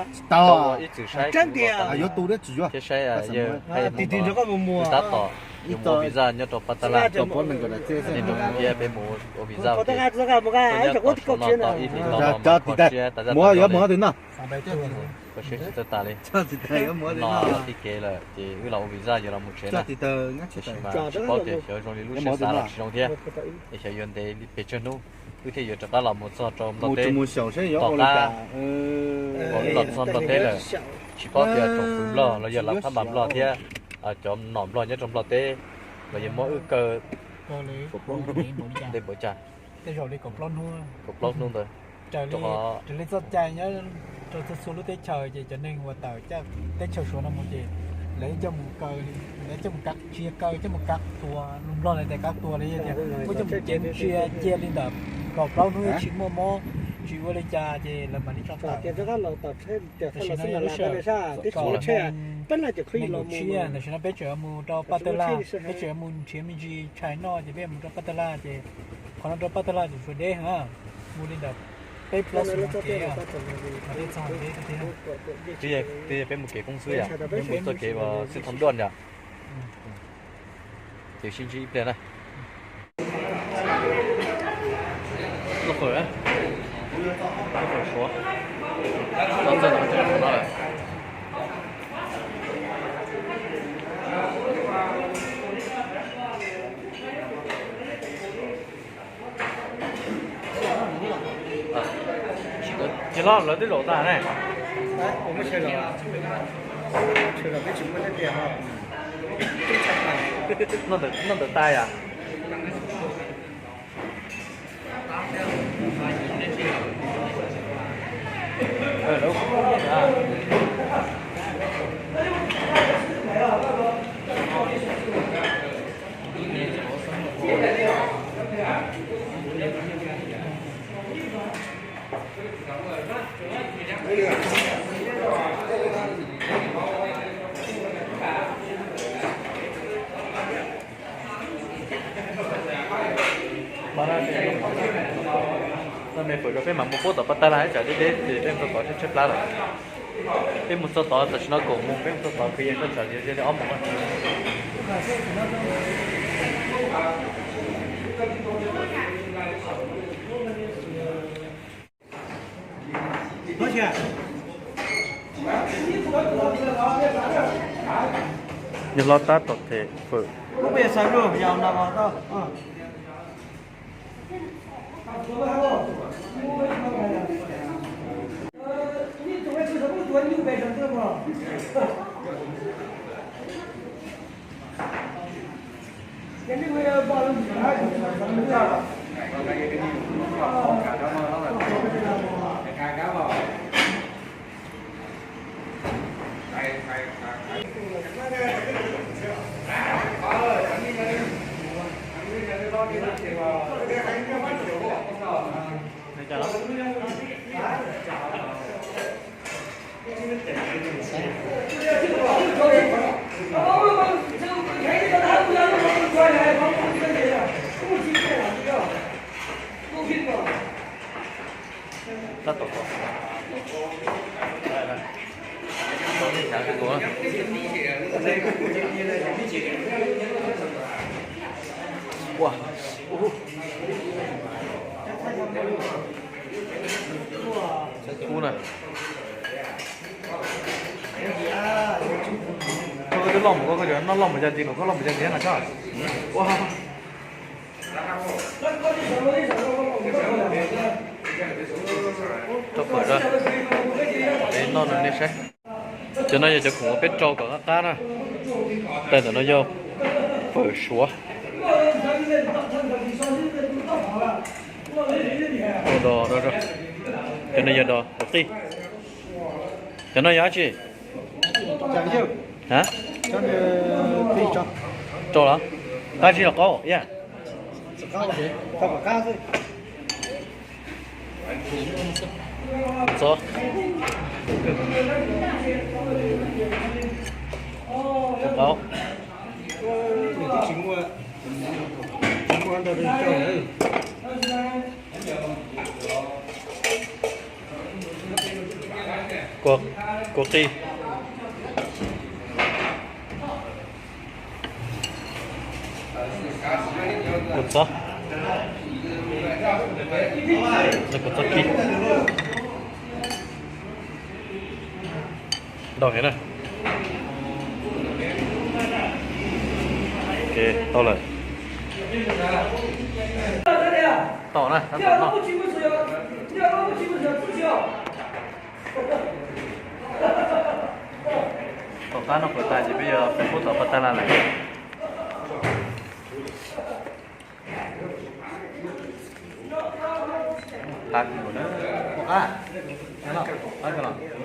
Tsis tau. Ib txwm saib kuv yuav tus thiab tsis yuav thiab saib yawg tab tom yuav mus ua visa nyob rau Paj Tab Laj. Ib nrog kuv thiab peb mus ua visa ua ke. Tuaj nyob tom Suav no tau ib hlis no los mus kho siab tas zaj tas zog li. Kho siab tsis txawj tas li. No los txij kev lawm ces wb los ua visa yuav los mus tsev na. Tiam sis mas tsis paub tias xyov zoo li lub siab xav los tsis zoo thiab. Es xyov yuav ntev li pes tsawg hnub wb thiaj yuav rov qab los mus txog rau Nplog teb. Tom qab uas wb los txog Nplog teb lawm, tsis paub tias tsoom fwv Nplog los yog lawv phab npas Nplog thiab cov nom Nplog nyob rau Nplog teb los yuav muab wb kaw ntev npaum cas, kaum plaub hnub ntawd. Raws li txoj cai nyob rau txhua txhua lub teb chaws ces cov neeg uas tawm teb chaws Suav no mus ces lawv coj mus kaw, lawv coj mus kaw, tsis yog kaw, coj mus kaw tua, lus Nplog lawv tias kaw tua los yog tias muab coj mus cev ntsia cia li ntawm kaum plaub hnub tsis muaj mob tsis ua li cas ces lawv mam li tso tawm. Tam sim no yog lub sij hawm kaum moos nees nkaum tsib, tam sim no peb tseem yuav mus rau Paj Tawg Laj, peb tseem yuav mus nrhiav me ntsis tshais noj ces peb yuav mus rau Paj Tawg Laj ces qhov no rau Paj Tawg Laj ces tshuav deb heev, mus li ntawm peb plaub xuv moos kev mas thiaj txog deb tiag. Twb yog peb mus kev koob xwb yom, peb mus txoj kev xwb thoob duaj yom. Ces sib ntsib ib pliag na. Lub fawm, lub fawm Suav. Txog txog no ces no lawm. Ces los lawv twb zaum tas ne. Noj ntawm tas yom. Tau me fawm rau peb mam mus pub tom Paj Tawg Laj ib tsam deb deb ces peb mus txog tod tshaib tshaib plab lawm. Peb mus txog tod tam sim no kaum moos, peb mus txog tod kwv yees txog tsam li ob moos. Yog hlob tab tom them fawm. Tab tom, ua, ub na. Koj twb loj mus, koj noj loj mus cag nti los, koj loj mus cag nti no tso. Ua. Rau fawm rau, noj no nej saib. Cov no yog cov khoom uas peb rau kom qab qab na. Tais ntawm no yog fawm Suav. Cov no yog dos fawm qij. Cov no yog dab tsi? Rau los? Qab zib los qaub yaj? Txo. Qaub. Kua, kua qij, kua txob, kua txob kib. Ntau heev na. Ok, tau lawm. Tau na, tau na. Tom qab no pwm tas ces peb yuav peb pub tom pas tas las lawm.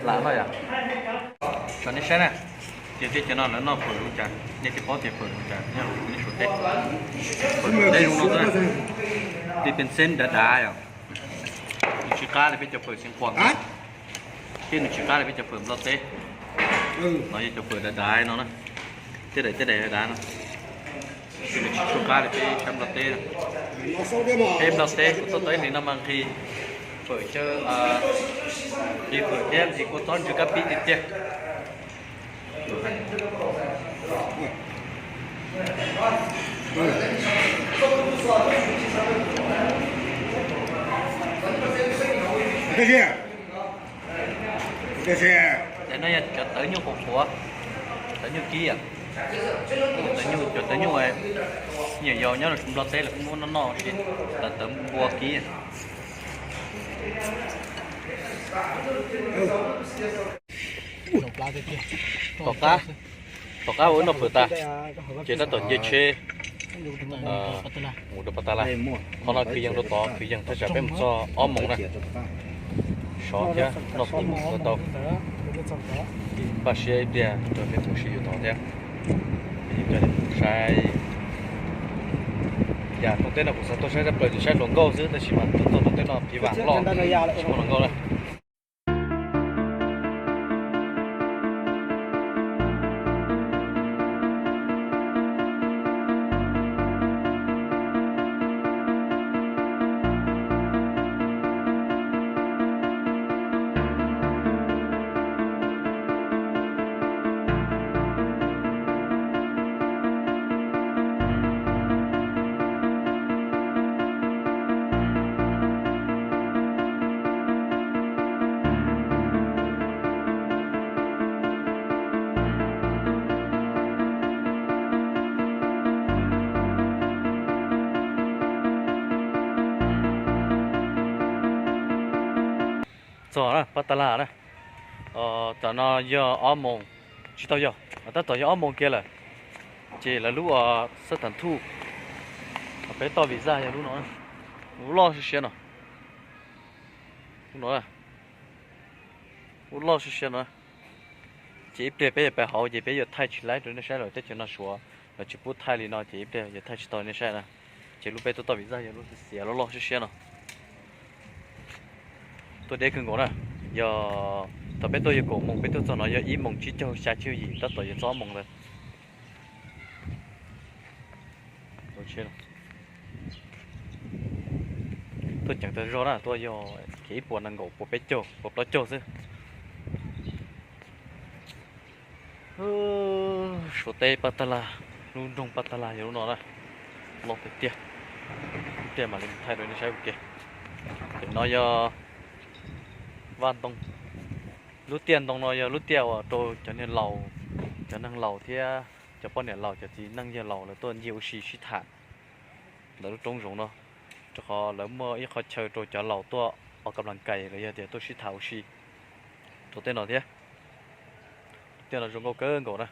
Lam no yom, tso nej saib na, ces tej cov no lawv noj pwm li cas, nej thiaj paub tias pwm li cas nyob rau nej Suav teb. Pwm teb zoo no xwb, tej pes xeeb dav dav yom, nws tsis qab li peb cov pwm xeev quas, thiab nws tsis qab li peb cov pwm Nplog teb. No yog cov pwm dav dav no na, tej daim tej daim dav dav no. Nws tsis tshua qab li peb sab Nplog teb. Peb Nplog teb kuv tuaj tau ib hlis no mas nqhis pwm, nqhis pwm thiab nqhis kua txob ntsw kab pib tiag tiag. Cov no yog cov tawv nyuj qhuav qhuav, tawv nyuj kib, tawv nyuj, cov tawv nyuj nyiam yau nyob rau Nplog teb lawv kuj muab noj noj si, tawv tawv npua kib. Tom qab, tom qab ua wb noj pwm tas, ces tab tom nce tsheb mus rau pas tas las. Qhov no kwv yees rau tod, kwv yees thaj tsam peb mus txog ob moos na. Sov thiab noj pwm mus txog tau. Npaj siab ib pliag rau peb mus sib yuav tod thiab. Peb coj nej mus saib. Yam rooj teb no kuv xav tuaj saib tshaj plaws ces saib hluas nkauj xwb, tab sis mas tuaj txog rooj teb no phiv vam loj, tsis muaj hluas nkauj na. Txog na, pas tas las na. Tam no yog ob moos, tsis tau yog, tab tom yog ob moos kiag lawm. Ces lawv lub xab tham thuj, peb toj vim zaj yog lub no, lub loj siab siab no. Lub no, lub loj siab siab no. Ces ib pliag peb yuav pais hauv ces peb yuav thaij tsis laib rau nej saib lawm, teb chaws no Suav lawv tsis pub thaij li no ces ib pliag yuav thaij tsis tau nej saib na. Ces lub peb tuaj toj vim zaj yog lub xiav loj loj siab siab no. Tuaj deb kawg nkaus na. Yog thaum peb tuaj yog kaum moos, peb tuaj txog no yog ib moos tsib caug xya caug yim, tab tom yuav txog ob moos lawm. Tuaj ceev tas zog na, tuaj yog kev ib puas nees nkaum, puas peb caug, puas plaub caug xwb. Suav teb pas tas las, lub nroog pas tas las yog lub no na, loj tiag tiag. Ib pliag mam li thaij rau nej saib ua ke. Pem no yog vaj ntoo. Lub tiaj ntoo no yog lub tiaj uas rau cov niag laus, cov neeg laus thiab cov poj niam laus, cov txiv neej yawg laus lawv tuaj ncig ua si sib tham ntawm lub roob zoov no, rau qhov lawv muaj ib qhov chaw rau cov laus tuaj ua kam las kais los yog tias tuaj sib tham ua si rau tej no thiab. Tiaj no zoo nkauj kawg nkaus na.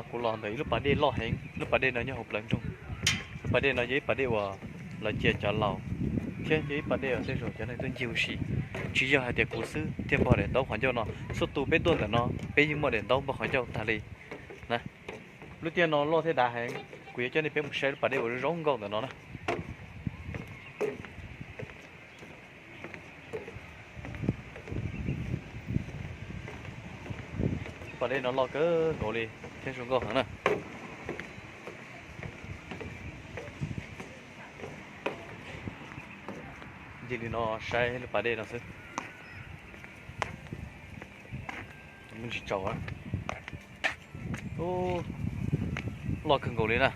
Kuv los ntawm ib lub pas dej loj heev, lub pas dej no nyob hauv plawv nroog. Lub pas dej no yog ib pas dej uas lawv cia cov laus, thiab yog ib pas dej uas tej zaum cov neeg tuaj ncig ua si. Tsis yog hais tias kuv xwb thiaj npog daim ntaub qhov ncauj no, txhua tus peb tuaj ntawm no peb yeej muaj daim ntaub npog qhov ncauj tag li na. Lub tiaj no loj thiab dav heev, kuv yuav coj nej peb mus saib lub pas dej uas zoo nkauj ntawm no na. Pas dej no loj kawg nkaus li thiab zoo nkauj heev na. Ncig li no saib lub pas dej no xwb. Muaj ntsis tsaus. Loj kawg nkaus li na.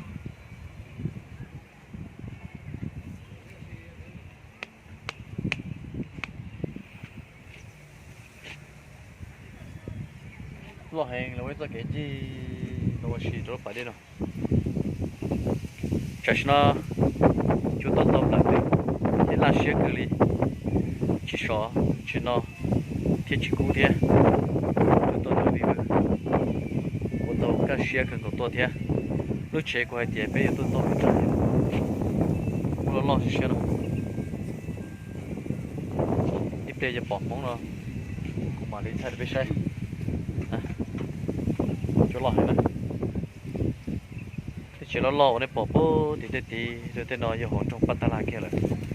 Loj heev los ua txoj kev ncig los ua si rau lub pas dej no. Tam sim no cua tuaj tau plaws pem, ces laj siab kawg li, tsis sov tsis no thiab tsis kub thiab. Cua tuaj tau vim ua tau kaj siab kawg nkaus tuaj thiab. Lub tsev kuv hais tias peb yuav tuaj tau ib lub loj loj siab no. Ib pliag yog pom hmoov no kuv mam li thaij rau peb saib. Cua loj heev na. Tej tsev loj loj uas nej pom puag tim tej tid rau tej no yog hauv nroog Paj Tab Lag kiag lawm.